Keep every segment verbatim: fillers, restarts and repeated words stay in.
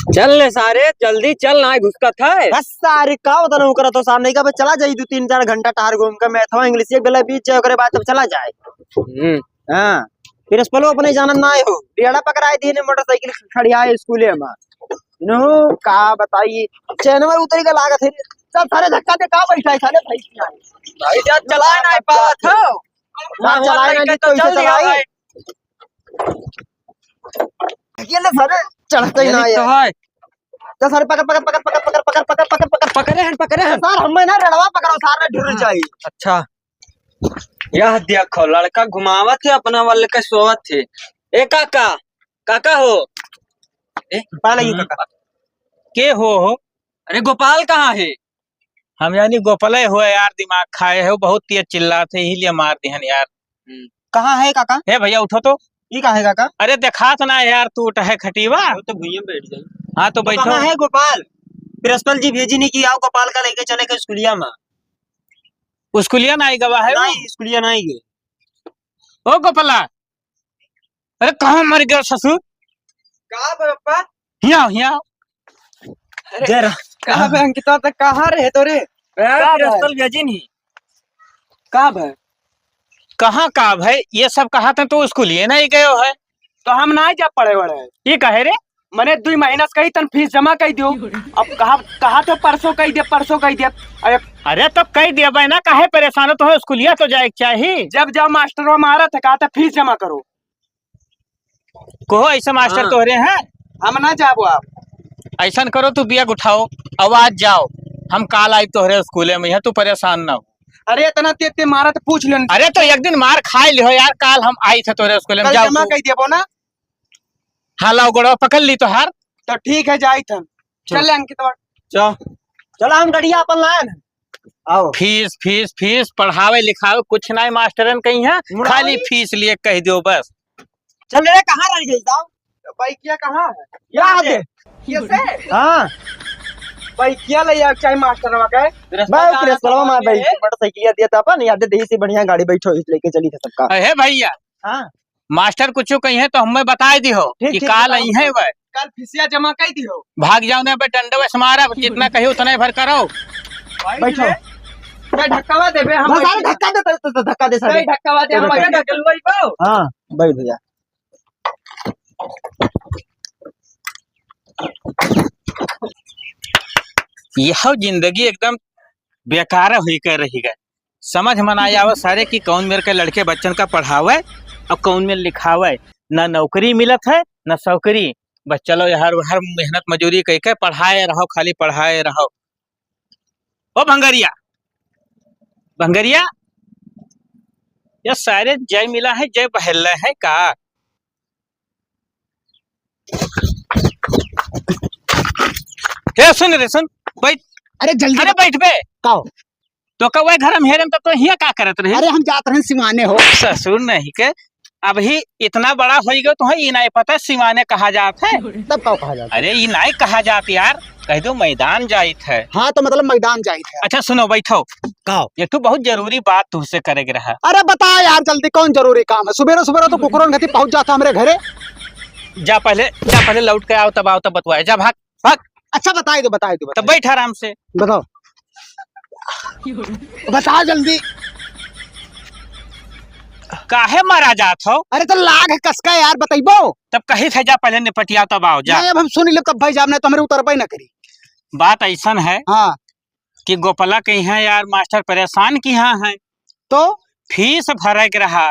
चल ले सारे, जल्दी चल, नाहीं घुसकत है। बस सारे, का होता ना, ओकरा तो सामने का, बस चला जाई, दो तीन चार घंटा टहर घूम के, मैथवा इंग्लिश एक बेला बीत जाए, ओकरे बाद तब चला जाए। हम्म। हाँ, प्रिंसिपलो अपने जानत ना आए हो, बेड़ा पकड़ाए दिए ने मोटरसाइकिल खड़ी आए स्कूले में। नो, का बताई, चैनवर उतरी का लागत है। सब सारे धक्का दे, का बैठा है सारे भाई? भाई, जब चलाए ना पावत हो। ना चलाए ना, लड़का तो तो चल दिया चलाई। भाई। ये ले सारे, चढ़ते ही ना यही तो है। है। तो सारे पकड़, पकड़, पकड़। पकड़े हन, पकड़े हन। सर, हमें ना रेड़वा पकड़ो, सारे ढुर जाई। अच्छा। यह देखो, लड़का घुमावत है अपना वल के सोवत है। ए काका, काका हो। ए, पा लगी हम्म। काका। के हो, हो? अरे गोपाल कहाँ है? हम यानी गोपाले हो यार, दिमाग खाए हो, बहुत तेज चिल्लात है, यही लिए मार दिहन यार। हम्म। कहाँ है काका? हे भैया उठो तो। ई कहाँ है काका? अरे देखात ना यार, टूट है खटीवा। वो तो भुइयां बैठ जाए। हाँ तो तो बैठो। कहाँ है गोपाल? प्रिंसिपल जी भेजी नहीं कि आओ गोपाल का लेके चले के स्कूलिया में। स्कूलिया ना आई गवा है वो? नहीं, स्कूलिया ना आई गए। ओ गोपाला, अरे कहाँ मर गया ससुर? का बे पप्पा? हियाँ, हियाँ। अरे, जरा। का बे अंकिता, त कहाँ रहे तो रे? का बे? प्रिंसिपल भेजी नहीं। का बे? कहाँ का भाई? ये सब कहा थे तो स्कूल ये नहीं गयो है। तो हम ना जा पढ़े वढ़े। ये कहे रे? मने दुई महीना से कही तन फीस जमा कई दियो। अब कहा, कहा तो परसों कई दे, परसों कई दे। अरे अरे तो कई देबे ना, काहे परेशान हो? तो स्कूलिया तो जाए के चाही। जब जब मास्टरवा मारत है, कहा तो फीस जमा करो। कोहो ऐसे मास्टर हाँ। तोहरे हैं? हम ना जाबो आप। ऐसन करो, तू बैग उठाओ, अब आज जाओ, हम काल आई तोहरे स्कूले में, यहाँ तू परेशान ना हो। अरे इतना ते, ते मारा तो पूछ लेन। अरे तो एक दिन मार खाए लिहो यार, काल हम आई थे तोहरे स्कूले में, कल जाओ जमा तू। कई देबो ना। हाँ, लाओ गोड़वा पकड़ ली तोहार। तो ठीक है, जाइत हम। चल। चल ले अंकितवा। चल। चल, हम गड़िया अपन लाए ना। आओ। फीस, फीस, फीस, पढ़ावे लिखावे कुछ नाई मास्टरन कहीं है, मुड़ावे खाली नहीं। फीस लिए कह दियो बस। चल रे, कहाँ रह गई साहब? तो बाइकिया कहाँ है? यहाँ दे। कैसे? हाँ। बाइकिया ले यार, चाहे मास्टरवा के। भाई, प्रिंसिपलवा मार भाई, मोटरसाइकिलिया दिया था अपन, याद दे, देही से बढ़िया गाड़ी बैठो, इस लेके चली था सबका। अहे भैया, हाँ। मास्टर कुछ कही है तो हमें बताए दिहो ठीक, कि ठीक, काल बताओ। आई है वह। कल फीसिया जमा कर दिहो। भाग जाओ ना बे, डंडवे से मारा, जितना कही उतना ही भर करो। भाई बैठो। रे, मैं धक्कावा देबे, हम बस, अरे बैठे। धक्का दे, तो, तो, तो धक्का दे सारे। नहीं, धक्कावा दे, हम धक्का। बैठे, ढकेलुआ ही पाओ। हाँ, बैठ भैया। यह जिंदगी एकदम बेकार होई के रही गए। समझ में ना आवे सारे कि कौन मेर के लड़के बच्चन का पढ़ावे और कौन मेर लिखावे। ना नौकरी मिलत है, ना सौकरी। बस चलो यार, हर मेहनत मजूरी कई के पढ़ाए रहो, खाली पढ़ाए रहो। ओ भंगरिया, भंगरिया, ये सारे जय मिला है, जय बहल है का? हे सुन रे, सुन, बैठ। अरे जल्दी अरे बता। बैठ बे। का हो? तो का वह घर में हेरन तो, तो हिया का करत रही? अरे हम जात रहन सिवाने हो। ससुर नहीं के, अभी इतना बड़ा होई गयो, तुहे ई नाई पता सिवाने कहा जात है? तब का कहा जात है? अरे ई नाई कहा जात यार, कह दो मैदान जाइत है। हाँ तो मतलब मैदान जाइत है। अच्छा सुनो, बैठो। का हो? एक ठो बहुत जरूरी बात तुझसे करे के रहा। अरे बता यार जल्दी, कौन जरूरी काम है? सुबेरे सुबेरे तो कुकुरन घती पहुंच जाता हमरे घरे। जा पहले, जा पहले लौट के आओ, तब आओ, तब बतवाए। जा भाग, भाग। अच्छा बताए दो, बताए दो, तब बताए बैठ आराम से। बताओ। बता जल्दी। काहे मारा जात हो? अरे तो लाग है कसका यार, बतइबो? तब कही थे जा पहले निपटिया तब आओ जा। नहीं, अब हम सुन ले कब भाई जाब, नहीं तो हमरे उतरबे ना करी। बात ऐसन है हाँ। कि गोपला कही है यार, मास्टर परेशान किहा है। तो? फीस भरे के रहा।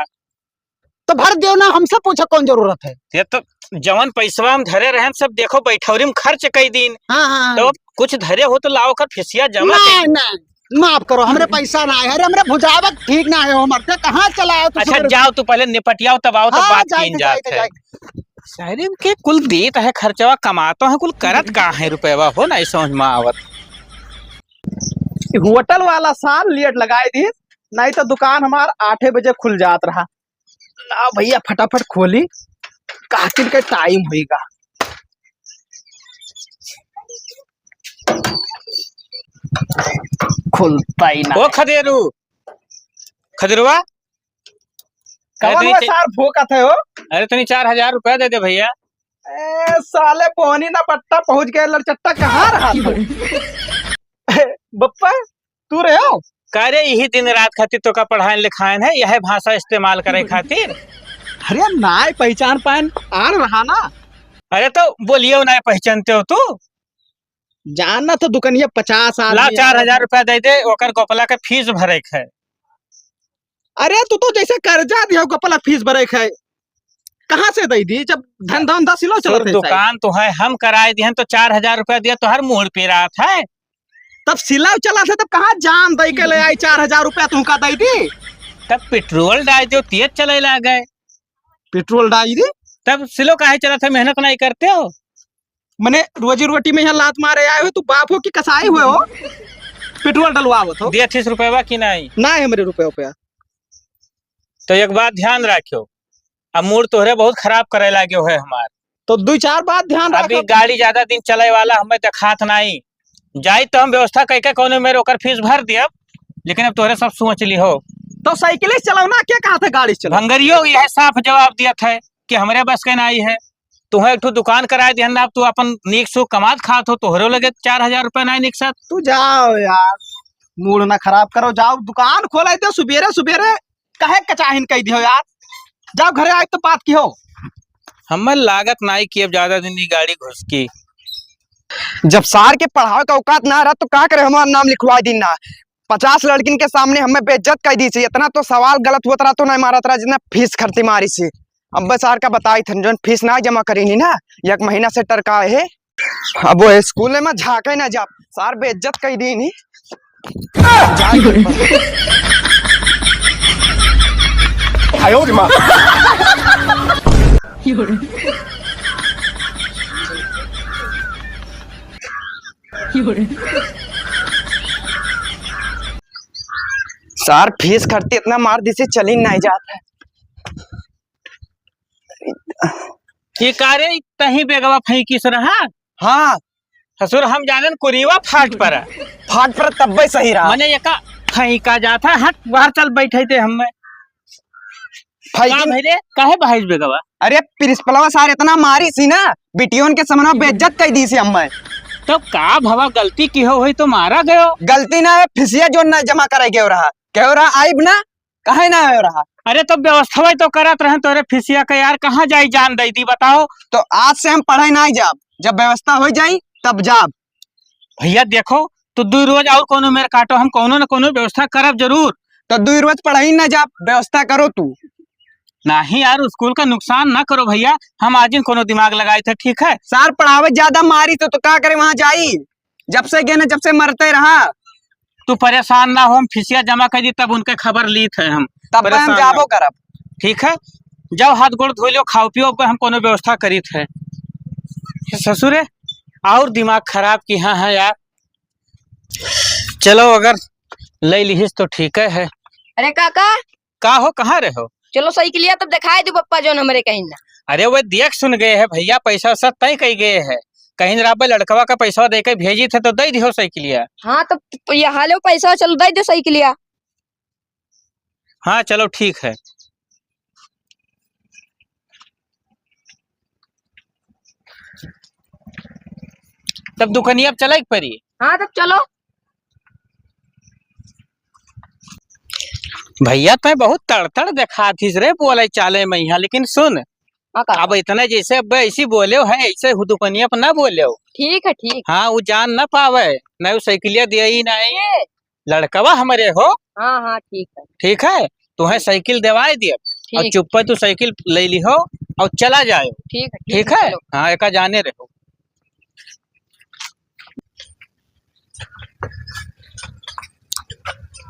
तो भर दियो ना, हमसे पूछे कौन जरूरत है? ये तो जवन पैसवा हम धरे रहेन, सब देखो बैठौरी में खर्च कई दिन। हाँ, हाँ, हाँ। तो कुछ धरे हो तो लाओ कर फीसिया जमा नहीं, कर। नहीं, माफ करो, हमरे पैसा ना है। अरे, हमरे भुजावत ठीक ना है, हमर ते कहाँ चला आयो तू अच्छा, सुबेरे? जाओ तू पहले निपटियाओ, तब आओ, तब हाँ, बात जाए कीन के, जाए जात के, है। जाए के। सारे के कुल देत है खर्चवा, कमातो है, कुल करत का है रुपयवा हो, नहीं समझ में आवत। होटल वाला सार लेट लगाए दी, नहीं तो दुकान हमार आठे बजे खुल जात रहा। लाओ भैया, फटाफट खोली, कातिल के टाइम होइगा। खुलता ही ना। ओ खदेरू, खदेरुआ, अरे कवन तनी हुआ चे-, सार भोंकत है हो? अरे तनी चार हजार रुपया दे दे भैया। ए, साले पोहनी ना पट्टा पहुँच गए, लड़चट्टा कहाँ रहा तू? बप्पा, तू रहे हो? का रे, यही दिन रात खातिर तोका पढ़ाइन लिखाइन है, यह भाषा इस्तेमाल करे खातिर? अरे नाय पहचान पाएन, आड़ रहा ना। अरे तो बोलियो नाय पहचानते हो तू? जाना तो दुकनिया पचास आदमी ला, है। चार हजार रुपया दे दे, ओकर गोपला के फीस भरे के है। अरे तू तो जैसे कर्जा दिया, गोपला फीस भरे के है, कहाँ से दे दी जब धंधा उंधा सिलो तोर चलत है साहब। दुकान तो है, हम कराए दिहन तो चार हजार रुपया दिया, तोहर मूड़ पिरात है। तब सिलाव चला थे, तब कहाँ जान दे के ले आई, चार हजार रुपया तुमका दे दी। तब पेट्रोल डाल दो, तेज चले लागे। पेट्रोल डाल दी? तब सिलो काहे चला थे, मेहनत नहीं करते हो? मने रोजी रोटी में यहाँ लात मारे आए हो, तू बाप हो कि कसाई हुए हो? पेट्रोल डलवावत हो? दिया तीस रुपया कि नहीं? ना है मेरे रुपया, रुपया। तो एक बात ध्यान रखियो, अब मूड तोहरे बहुत खराब करे लाग्यो है हमार। तो दुई चार बात ध्यान अभी रखो। गाड़ी ज्यादा दिन चले वाला हमें देखात नाई। जाई तो हम व्यवस्था करके कौनो मेरे ओकर फीस भर दियब, लेकिन अब तोहरे सब सोच ली हो। तो साइकिल से चलाओ ना, के कहा था गाड़ी से चलाओ? भंगरियो यह साफ जवाब दिया था कि हमरे बस के नाई है। तुहें एक ठो दुकान कराए दिहन ना, अब तू अपन नीक सुख कमात खात हो, तोहरे लगे चार हजार रुपया नाई निकसत। तू जाओ यार, मूड ना खराब करो, जाओ दुकान खोले दो सुबेरे सुबेरे। काहे कचाहिन कह दियो यार, जाओ घरे आए तो बात की हो। हमें लागत नाई कि अब ज्यादा दिन ई गाड़ी घुसकी। जब सार के पढ़ावे का औकात ना रहा तो का करे, हमार नाम लिखवा दी ना। पचास लड़किन के सामने हमें बेइज्जत कर दी से, इतना तो सवाल गलत होत रहा तो नहीं मारत रहा जितना फीस खर्ची मारी से। अब बस सार का बताई थन, जौन फीस ना जमा करीनी ना, एक महीना से टरका है। अब वो स्कूल में झांके ना जा, सार बेइज्जत कर दीनी। आयो रे माँ। सार फीस खर्ची इतना मार दी से चली नहीं जात है। ये का रे, तहीं बेगवा फेंकिस रहा? हाँ। ससुर, हम जानेन कुरीवा फाट पर। फाट पर तब्बे सही रहा। मने ये का फेंका जात है, हट बाहर चल बैठे थे हमें। फेंकिन का भई रे, काहे बहाइस बेगवा? अरे प्रिंसिपलवा सार इतना मारी सी ना, बिटियोन के सामने बेइज्जत कर दी सी हमें। तो का भवा गलती की हो हुई तो मारा गयो? गलती ना है, फिसिया जो ना जमा करे गयो रहा, कहो रहा आइब ना, काहे ना हो रहा? अरे तो व्यवस्था तो करत रहे तोरे फिसिया के यार, कहाँ जाई जान दे दी बताओ? तो आज से हम पढ़े ना जाब, जब व्यवस्था हो जाई तब जाब। भैया देखो, तू दुई रोज और कोनो मेर काटो, हम कोनो न कोनो व्यवस्था करब जरूर। तो दुई रोज पढ़े ना जाब, व्यवस्था करो तू। नहीं यार, स्कूल का नुकसान ना करो भैया, हम आज इन कोनो दिमाग लगाए थे, ठीक है? सार पढ़ावे ज्यादा मारी तो, तो का करे वहाँ जाई? जब से गए ना, जब से मरते रहा। तू परेशान ना हो, हम फिसिया जमा कर दी, तब उनके खबर लीत है हम। तब हम परेशान ना जाबो हो। करब। ठीक है, जाओ हाथ गोड़ धो लियो, खाओ पियो, अब हम कोनो व्यवस्था करीत है। ससुरे, और दिमाग खराब की हाँ है यार। चलो, अगर ले लिहिस तो ठीक है। अरे काका, का हो, कहाँ रहे हो? चलो साइकिलिया तब दिखाई दू पप्पा जौन हमरे कहीं ना। अरे वो देख सुन गए है भैया, पैसा वैसा तय कई गए है, कहीं राबे लड़कवा का पैसा दे के भेजी थे तो दे दिहो साइकिलिया। हाँ तब ये हालो पैसा, चलो दे दो साइकिलिया। हाँ चलो ठीक है, तब दुकनिया अब चले के पड़ी। हाँ तब चलो। भैया तय बहुत तड़तड़ देखा थीस रे बोले चाले में यहाँ, लेकिन सुन, हाँ, का? अब इतना जैसे अब ऐसी बोले हो है, ऐसे हु दुकनिया पर ना बोले हो। ठीक है, ठीक। हाँ, वो जान ना पावे, नहीं वो साइकिलिया दिया ही नहीं। ये। लड़कवा हमारे हो। हाँ, हाँ, ठीक है। ठीक है, तुम्हें साइकिल देवाए दिया और ठीक। चुप्पे तू साइकिल ले ली हो और चला जाए। ठीक है, ठीक ठीक है, है? चलो। हाँ, एका जाने रहो।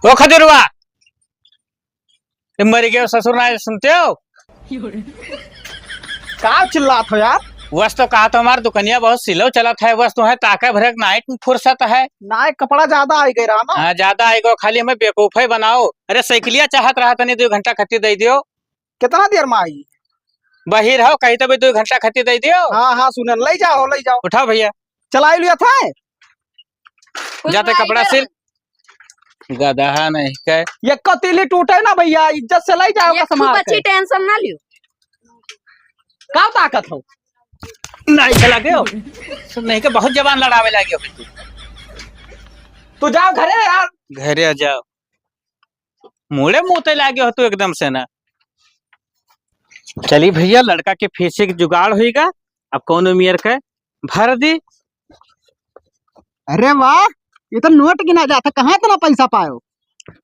ओ खजुरवा, ए मर गयो ससुर ना सुनते हो? का चिल्लात हो यार? बस तो कहा तो हमार दुकनिया बहुत सिलो चलत है, बस तुम्हें ताके भरे नाइट में फुर्सत है। नाय कपड़ा ज्यादा आई गए रहा ना। हाँ, ज्यादा आई गो, खाली हमें बेवकूफे बनाओ। अरे साइकिलिया चाहत रहा तनी दो घंटा खत्ती दे दियो। कितना देर में आई? बहिर हो, कहीं तो भी दो घंटा खत्ती दे दियो। हाँ, हाँ, सुनन, ले जाओ, ले जाओ। उठाओ भैया। चलाई लिया था। कुछ जाते नहीं कपड़ा कर। सिल। गदहा नहीं के। ये कतीली टूटे ना भैया, इज्जत से ले जाओ ये का सामान खूब अच्छी के। टेंशन ना लियो। का ताकत हो? नहीं चला गयो। नहीं के बहुत जबान लड़ावे लागे हो तू। तू जाओ घरे यार। घरे जाओ। मुड़े मुते लागे हो तू एकदम से ना। चली भइया, लड़का के फीस के जुगाड़ होइगा। अब कौनो मेर के भर दी। अरे वाह, ये तो नोट गिना जाता, कहाँ इतना पैसा पायो?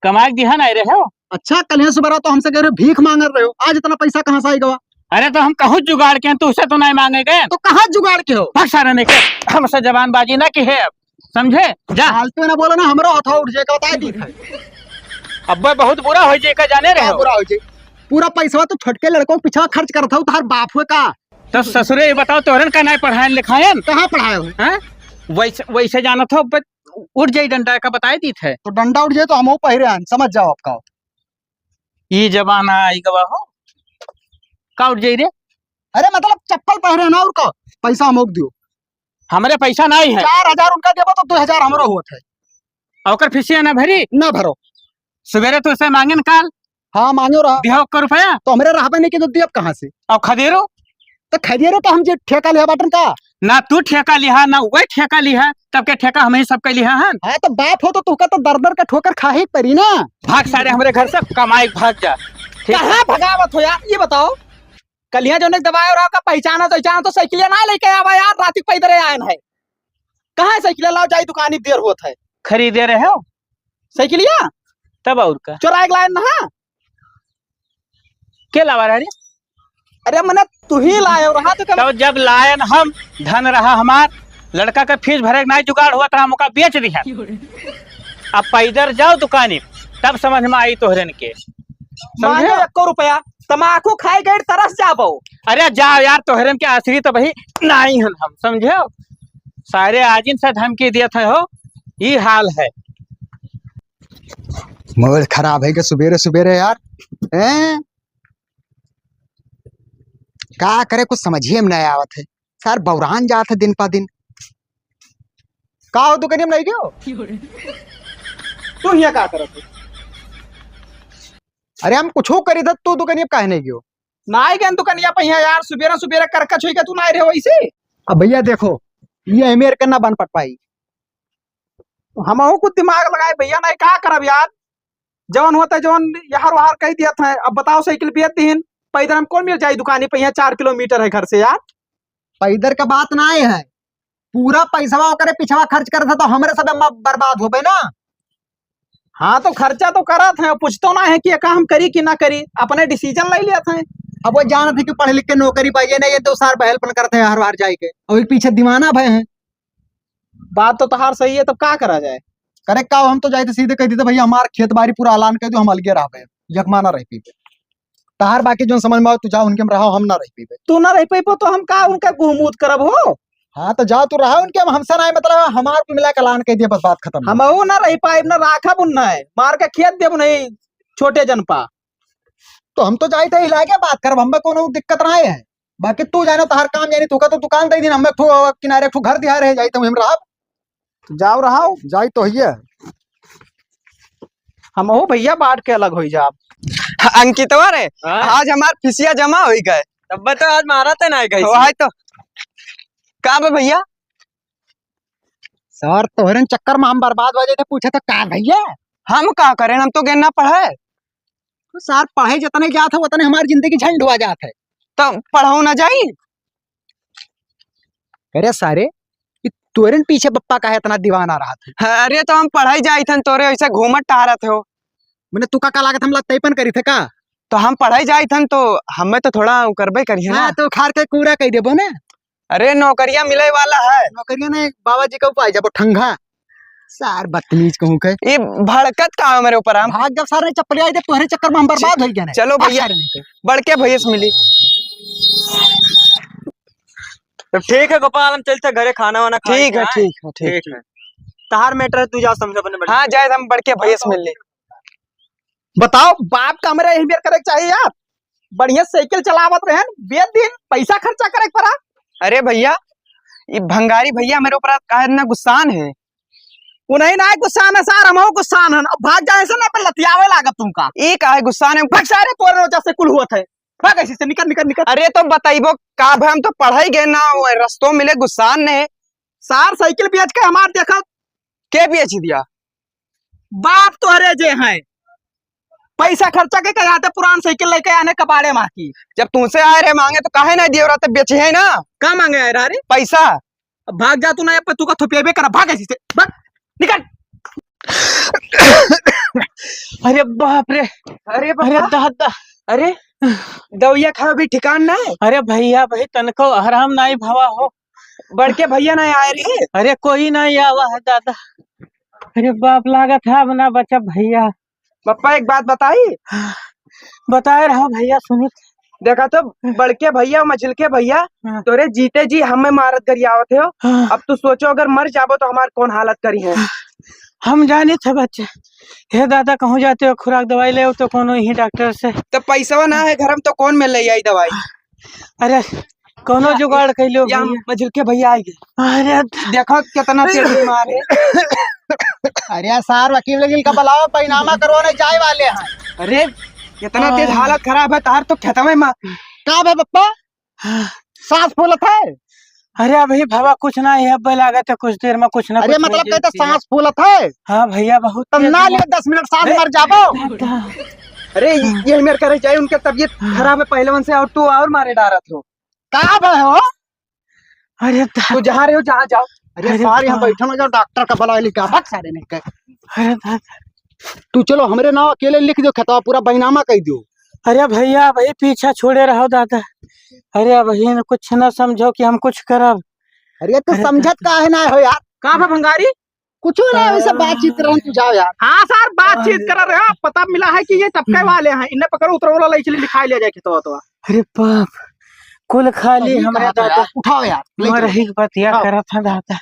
कमाए के दिहा नहीं रहे हो। अच्छा, कल यहाँ सुबह तो हमसे कह रहे हो, भीख मांग रहे हो, आज इतना पैसा कहाँ से आइगा? अरे तो हम कहूँ जुगाड़ के हैं, तुझसे तो नहीं मांगे गए। तो कहाँ जुगाड़ के हो? भाग सारे नहीं के, हमसे जबानबाजी ना की है अब, समझे? जा। फालतू ना बोलो ना, हमरो हथवा उठ जाएगा, बता दी है। अब्बे बहुत बुरा हो जाएगा, जाने रहे क्या हो? बुरा हो जाए? पूरा पैसा तो छोटके लड़कों के पीछे खर्च करत हो, तार बाप हुए का? तो ससुरे, ये बताओ, तोहरन का नहीं पढ़ायन लिखायन? कहाँ पढ़ाए हो? हैं? वैसे, वैसे जानत हो, बस उठ जाई डंडा का बताए दीत है। तो डंडा उठ जाए तो हमहू पहिरे हन, समझ जाओ आपका। ई जमाना आई गवा हो, का उठ जाई रे? अरे मतलब चप्पल पहिरे ना और का, पैसा हमहू के दियो। हमरे पैसा नहीं है। चार हजार उनका देबो तो दो हजार हमरो होत है। और ओकर फीसिया ना भरी? ना भरो। सुबेरे तो उसे मांगे न काल। हाँ, मांगे रहा। दिया ओकर रुपया? तो हमरे रहबे नहीं के तो दियब कहाँ से? और खदेरो? तो खदेरो तो हम जे ठेका लिहा बाटन का? ना तू ठेका लिहा, ना वही ठेका लिहा, तब के ठेका हम ही सबके लिहा हन। हाँ, तो बाप हो तो तुका तो दर दर का ठोकर खा ही पड़ी ना। भाग सारे हमरे घर से, कमाई भाग जा। ठीक? कहाँ भगावत हो यार, ये बताओ। कलिया जौन एक दबाए रहा का पहचाना तो, पहचाना तो साइकिलिया ना लेके आवा यार, रात के पैदल आयन है। कहाँ है साइकिलिया? लाओ जाई दुकानी, देर होत है। खरीदे रहे हो? साइकिलिया? तब और का? चोराए के लायन ना। के लावा रहा रे? अरे मने तू ही लाए रहा तो कम। तो जब लायन हम, धन रहा हमार, लड़का के फीस भरे के नाई जुगाड़ हुआ तो हम ओका बेच दिहा। अब पैदल जाओ दुकानी, तब समझ में आई तोहरन के। मांगे समझे? एको रुपया, तमाकू खाए गए तरस जाबो। अरे जाओ यार, तोहरन के आश्रित भाई नाई हन हम, समझे? सारे आजिन से धमकी देत है हो, ई हाल है। मूड खराब है के सुबेरे सुबेरे यार, हैं? का करे, कुछ समझिए में नहीं आवत है। सार बौरान जात है दिन पा दिन। का हो, दुकानिया में नहीं गयो? तू हियाँ का करत हो? अरे हम कुछो करी था, तू दुकानिया पे काहे नहीं गयो? ना आई गन दुकानिया पे हियाँ यार, सुबेरे सुबेरे करकच होई के तू ना आए रहे वैसे। अब भैया देखो, ये अमेरिकन ना बन पट पाई। हमहू कुछ दिमाग लगाए भैया, नहीं का करब यार, जौन होता है, जौन यहाँ वहाँ कह दिया था। अब बताओ, साइकिल बेच दीन, पैदल हम कौन मिल जाई दुकानी पे? यहाँ चार किलोमीटर है घर से यार। पैदल का बात ना है, पूरा पैसवा ओकरे पिछवा खर्च करत है, तो हमरे सब म-, बर्बाद होबे ना। हाँ, तो खर्चा तो करत है, पूछतो ना है कि एका हम करी कि ना करी, अपने डिसीजन ले लेत है। अब वो जानत है कि पढ़ लिख के नौकरी पाइए ना, ये दो साल बहलपन करत है हर बार जाए के, और एक पीछे दीवाना भय है। बात तो तहार सही है, तब का करा जाए? करे का, हम तो जाइत सीधे कह देइत, "भैया, हमार खेत बारी पूरा अलान कर दो, हम अलगे रहबे, यकमा ना रह पीबे। तहार बाकी जौन समझ में आओ, तू जा, उनके में रहो, हम ना रह पीबे।" तू ना रह पइबो तो हम का उनका गुहमूत करब हो? हाँ, तो जाओ, तू रहा उनके में, हमसे ना मतलब, हमार कुल मिला के अलान कह दिया, बस बात खत्म। हमहू ना रह पाइब, ना राखब उन्हें, मार के खेत देब नहीं छोटे जन पा। तो हम तो जाइत ही लागे बात करब, हमें कोनो दिक्कत ना है। बाकी तू जानो तहार काम जानी, तू का तो दुकान दे दिन, हमें एक ठो किनारे एक ठो घर दिहा रहे, जाई तो हम रहब। जाओ रहाओ। जाई तो हिये। हमहू भैया बांट के अलग होई जाब। अंकितवा रे, हाँ। आज हमार फीसिया जमा होई गए। तब तो आज मारा ते ना गई। तो आज तो का बे भैया? सर, तोहरन चक्कर में हम बर्बाद हो जाते, पूछे तो का भैया? हम का करें, हम तो गेन ना पढ़े। तो सर, पढ़े जितने जात है, उतने हमारी जिंदगी झंड हुआ जात है। तो पढ़ो ना जाई। अरे सारे, कि तोरन पीछे बप्पा काहे इतना दीवाना रहत है? अरे तो हम पढ़ाई जाइत हन, तोरे ऐसे घूमत टहरत हो। मने तू का, का लागत हम लत्तईपन करी थे का? तो हम पढ़ाई जाइत हन तो हमें तो थोड़ा उ करबे करिए ना। हाँ, तो खार के कूड़ा कह देबो ना। अरे नौकरिया मिले वाला है। नौकरिया नहीं, बाबा जी का उपाय जाबो ठंगा। सार बदतमीज कहूँ के। ये भड़कत का है मेरे ऊपर? हम भाग जब सारे चप्पल आई थे, तोहरे चक्कर में हम बर्बाद हो गए ना। चलो भैया, सारे नहीं थे। बड़के भैया से मिली। तो ठीक है गोपाल, हम चलते घरे खाना वाना खा ठीक है, हाँ? ठीक है, ठीक ठीक है। है। तहार मैटर है, तू जा समझ अपने बड़के हाँ, जाए हम बड़के भैया से मिल ले। बताओ, बाप का हमरे यही मेर करे के चाहिए यार। बढ़िया साइकिल चलावत रहन, बेच दिन पैसा खर्चा करे के पड़ा। अरे भैया, ये भंगारी भैया मेरे ऊपर काहे इतना गुस्सान है? उन्हें ना गुस्सान है सार, हमहू गुस्सान हन। अब भाग जाए से ना, पर लतियावे लागत तुमका। ये काहे गुस्सान है? भाग सारे, तोरे वजह से कुल हुआ थे। भाग ऐसे से, निकल, निकल, निकल। अरे तो बताइबो का भाई, हम तो पढ़ाई गए ना, वो रस्तों मिले गुस्सान ने। सार साइकिल बेच के हमार देखा। के बेच दिया? बाप तोहरे जे हैं, पैसा खर्चा के कहे आते पुरान साइकिल लेके आने कबाड़े माँ की। जब तुमसे आए रहे मांगे तो काहे ना दिए रहते, बेचे है ना। का मांगे आए रहा रे? पैसा। अब भाग जा तू ना, अब तू का थोपियाबे करा, भाग ऐसी से, भाग, निकल। अरे बाप रे। अरे अरे बाबा। दादा। अरे दवैया खा भी ठिकान ना है। अरे भैया भाई तनको आराम नाई भवा हो। बड़के भैया ना आए रे। अरे कोई नाई आवा है दादा। अरे बाप लागत है अब ना बचा भैया। पप्पा एक बात बताई। बताए रहो भैया सुनित। देखा तो बड़के भैया मझिलके भैया हाँ। तोरे जीते जी हमें मारत गरियावत हो। हाँ। अब तू सोचो अगर मर जाबो तो हमार कौन हालत करी है। हम जाने थे बच्चे। हे दादा कहूँ जाते हो खुराक दवाई ले तो कोनो ही डॉक्टर से। तो पैसवा ना है घर में तो कौन में ले आई दवाई? अरे कोनो या, जुगाड़ कर लो या भैया। मझिलके भैया आ गए। अरे देखो कितना तेज बीमार है। अरे यार सार वकील वकील का बुलाओ, पैनामा करवाने जाए वाले हैं। अरे इतना तेज हाँ। हालत खराब है तार तो खेतवे में। का बे पप्पा? हाँ। सांस फूलत है? अरे अभी भवा कुछ ना है, अब लागत है कुछ देर में कुछ ना अरे कुछ मतलब कहते सांस फूलत है? हाँ भैया बहुत तब ना लियो दस मिनट सांस मर जाबो। अरे ये मेरे करे जाए उनके तबीयत खराब है पहलवान से और तू और मारे डारत हो। का बे हो? अरे दा- तू जहाँ रहे हो जहाँ जाओ। अरे अरे सार यहाँ दा- बैठे ना जाओ डॉक्टर का बुला लेके आ, भाग सारे नहीं कहे। अरे दादा। तू चलो हमरे नाव अकेले लिख दो खेतवा पूरा बैनामा कह दो। अरे भैया भाई पीछा छोड़े रहो दादा। अरे भाई कुछ ना समझो कि हम कुछ करब। अरे तू अरे समझत दादा। काहे ना हो यार? का बा भंगारी? कुछ ना वैसे बातचीत रहन तू जाओ यार। हाँ सर बातचीत कर रहे हो पता मिला है कि ये टपके वाले हैं इन्हें पकड़ो उतरो वाला ले चली लिखा लिया जाए खेतवा तो। अरे बाप कुल खाली हमरे दादा। उठाओ यार ले चलो। मरही के बतिया करत है दादा।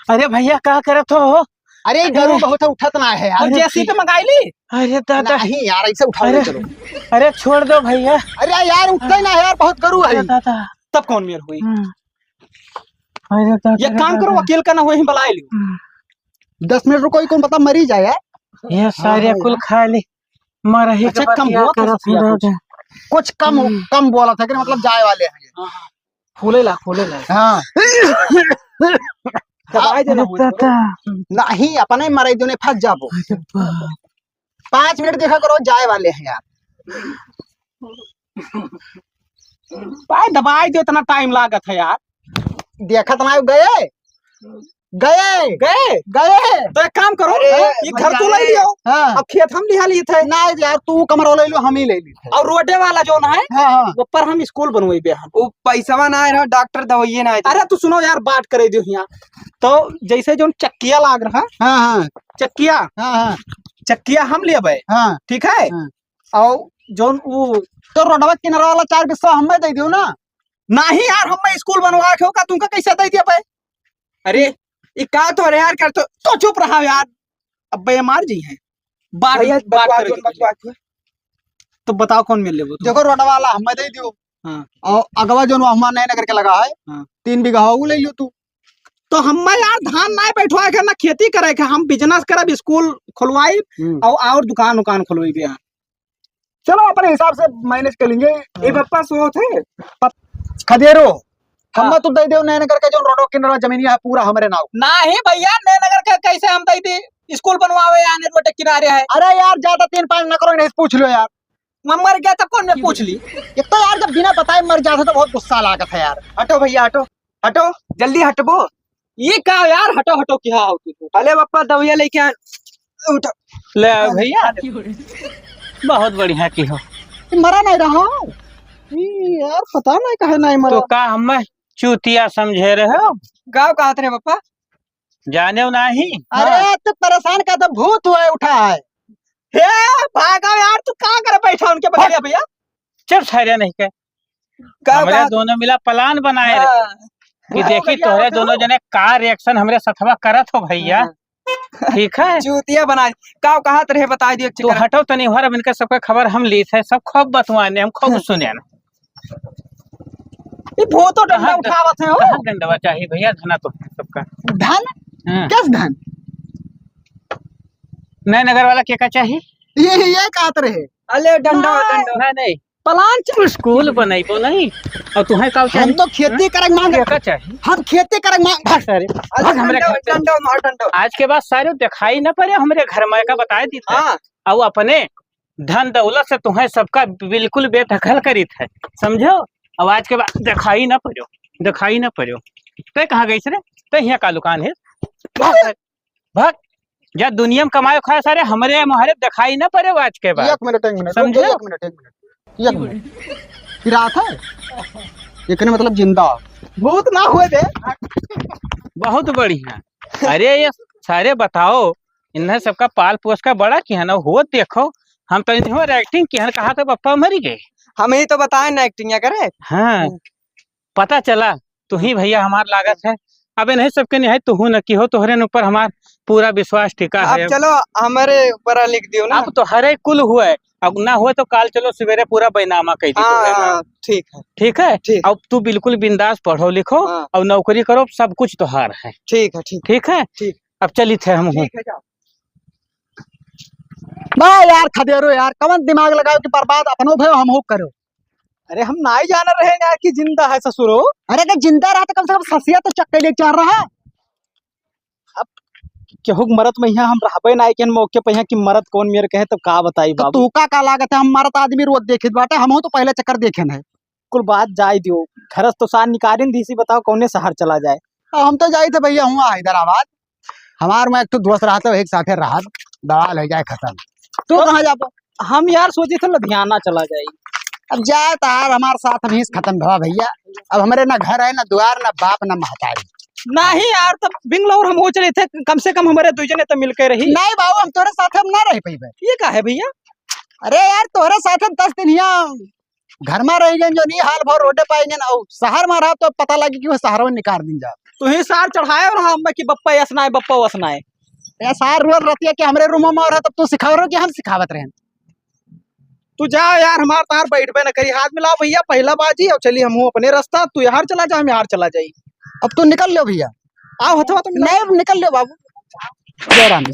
अरे भैया का करत हो? अरे गरु बहुत उठत ना है यार। अरे जेसीबी मंगाई ली। अरे दादा नहीं यार ऐसे उठाओ ले चलो। अरे छोड़ दो भैया। अरे यार उठते ना है यार बहुत गरु है। दादा तब कौन मेर हुई? अरे दादा ये काम करो वकील का ना हुई बुला लियो। दस मिनट रुको कौन पता मरी जाए यार। ये सारे कुल खा ली। मरही अच्छा कम बोला था कुछ कम कम बोला था कि मतलब जाए वाले हैं। फूले ला फूले ला। हाँ। दवाई देना हुआ करो। नहीं अपने मरे जो ने फंस जाबो। पाँच मिनट देखा करो जाए वाले हैं यार। भाई दवाई दे इतना टाइम लागत है यार। देखत ना गए गए गए गए। तो एक काम करो अरे, ये घर तू ले लियो। हाँ। अब खेत हम लिहा ली थे। ना यार तू कमरा ले लो हम ही ले ली थे। और रोडे वाला जो ना है हाँ, हाँ। ऊपर हम स्कूल बनवाई बे हम। वो पैसवा ना आए रहा डॉक्टर दवाइये ना आए। अरे तू सुनो यार बात करे दियो यहाँ। तो जैसे जो चक्किया लाग रहा हाँ, हाँ। चक्किया हाँ, हाँ। चक्किया हम लेबे हाँ। ठीक है हाँ। और जोन वो तो रोडवा किनारा वाला चार बिस्सा हमें दे दियो ना। नहीं यार हमें स्कूल बनवा के होगा तुमका कैसे दे दिया बे? अरे ये का तो अरे यार कर तो, तो चुप रहा यार। अब बे मार जी है बात भैया, बात बकवास करे जोन के बकवास है। तो बताओ कौन मिल लेबो तुम? देखो रोडवा वाला हमें दे दियो। हाँ। और अगवा जोन हमार नए नगर के लगा है हाँ। तीन बीघा वो ले लियो तू। तो हम यार धान ना बैठवा के ना खेती करे के हम बिजनेस करब स्कूल खोलवाई हम्म। और और दुकान उकान खोलवाई बे। चलो अपने हिसाब से मैनेज कर लेंगे। ये पप्पा सो थे खदेरो हम हाँ। तो दे दो नैन करके जो रोडो किनारा जमीनिया है पूरा हमरे नाव। नहीं भैया नैन करके कैसे हम दे दी? स्कूल बनवावे आने रोड किनारे है। अरे यार ज्यादा तीन पाँच ना करो नहीं पूछ लो यार। मैं मर गया तब कौन मैं पूछ ली? एक तो यार जब बिना बताए मर जाते तो बहुत गुस्सा लागत है यार। हटो भैया हटो। हटो जल्दी हटबो। ये का यार हटो हटो क्या हो तू? अले पप्पा दवाइया लेके आ। उठो। ले आओ भैया। बहुत बढ़िया की हो। ये मरा नहीं रहा। ई यार पता नहीं कहे नहीं मरा। तो का हमें चूतिया समझे रहे हो? गाँव कहा थे पप्पा? जाने नहीं। अरे हाँ। तो परेशान का तो भूत हुआ उठा है। हे भागा यार तू कहाँ कर बैठा उनके बगलिया भैया? चुप सारे नहीं के। का हमरे बात? दोनों मिला प्लान बनाए रहे हाँ। कि देखी तोहरे दोनों जने का रिएक्शन हमरे सथवा करत हो भैया। हाँ। ठीक है चूतिया बनाए। का कहा तरे बता दियो तू हटो तनी भर अब इनके सबके खबर हम लीत है सब खूब बतुआने हम खूब सुने। ये भूतो डंडा उठावत है हो। कहाँ डंडवा चाहिए भैया धना तो सबका। धन हाँ। किस धन? नए नगर वाला के का चाहिए? ये ये कहत रहे। अले डंडा डंडा। नहीं नहीं प्लान चल स्कूल बनइबो नहीं। और तुहें का हम चाही? तो खेती करे के मांग, का चाही? हम खेती करे के मांग, भाग सारे, भाग हमरे घर से। डंडो मार, डंडो। आज के बाद सारे देखाई न पड़े हमरे घर में, का बताए दी थे। हाँ। और अपने धन दौलत से तुहें सबका बिल्कुल बेदखल करी थे, समझो? अब आज के बाद देखाई न पड़ो, देखाई न पड़ो। ते कहाँ गइस रे? ते हियाँ का लुकान है? भाग। भाग। जा दुनिया में कमाए खाए सारे, हमरे मोहरे देखाई न पड़ो आज के बाद। एक मिनट, एक मिनट, समझो? एक मिनट, एक मिनट, एक मिनट। फिर आता है? एकरे मतलब जिंदा। भूत ना हुए दे। बहुत बढ़िया। अरे ये सारे बताओ, इन्हें सबका पाल पोस का बड़ा किहन, हो देखो, हम तो इन्हें acting किहन, कहा तो पप्पा मरी गए। हम ही तो बताए ना acting या करे। हाँ, हम्म। पता चला, तू ही भइया हमार लागत है। अब इन्हें सबके नहीं है, तू न की हो, तोहरे न ऊपर हमार पूरा विश्वास टिका अब है। चलो, हमरे ऊपर लिख दियो ना। अब तो हरे कुल हुए, अब ना हुए तो काल चलो सवेरे पूरा बैनामा कइ दी हाँ, तोहरे नाम। हाँ, ठीक है। ठीक है? ठीक। अब तू बिल्कुल बिंदास पढ़ो लिखो हाँ। और नौकरी करो, सब कुछ तोहार है। ठीक है, ठीक। ठीक है? ठीक। अब चलित है हम हूँ। ठीक है, जाओ। ना यार खदेरो यार, कवन दिमाग लगाओ कि बर्बाद अपनो भयो हमहू करो। अरे हम नाई जान रहे यार कि जिंदा है ससुरो। अरे अगर जिंदा रहा तो कम से कम ससिया तो चक्के ले चढ़ रहा। अब केहू के मरत में यहाँ हम रहबे नाई कि मौके पे यहाँ कि मरत कौन मेर कहे, तब का बताई तो बाबू। तू का, का लागत है, हम मरत आदमी रोज देखित बाटे, हमहू तो पहले चक्कर देखे हैं। कुल बात जाए दियो, घर से तो सार निकालिन दीसी, बताओ कौने शहर चला जाए। अब हम तो जाइत है भइया हुआ हैदराबाद, हमार में एक ठो दोस्त रहत है, एक साथे रहत, बवाल हो जाए खत्म। तू तो कहाँ जाबो? हम यार सोचे थे लुधियाना चला जाए। अब जाए तो यार हमार साथ हम ही से खत्म भवा भइया। अब हमरे ना घर है, ना द्वार, ना बाप, ना महतारी। नहीं यार, तब बेंगलोर हम हो चले थे, कम से कम हमरे दुई जने तो मिलके रही। नहीं बाबू, हम तोरे साथ हम ना रह पइबे। ये का है भइया? अरे यार, तोरे साथ हम दस दिन यहाँ घर में रह गए, जो नहीं हाल भर रोडे पाए गए, और शहर में रहा तो पता लगे कि वो शहर में निकाल दिन जा। तू ही सार चढ़ाए रहा हम कि बप्पा असनाए, बप्पा असनाए। ए सार रोज रतिया के हमरे रूम में रहा, तब तू सिखाव रहो कि हम सिखावत रहे। तू जा यार, हमार तार बैठबे न करी। हाथ मिलाओ भइया, पहला बाजी, और चली हम अपने रास्ता, तू यहाँ चला जा, हम यहाँ चला जाई। अब तू निकल लो भइया। आओ हथवा तो मिला। नहीं, अब निकल लो बाबू। जय राम जी।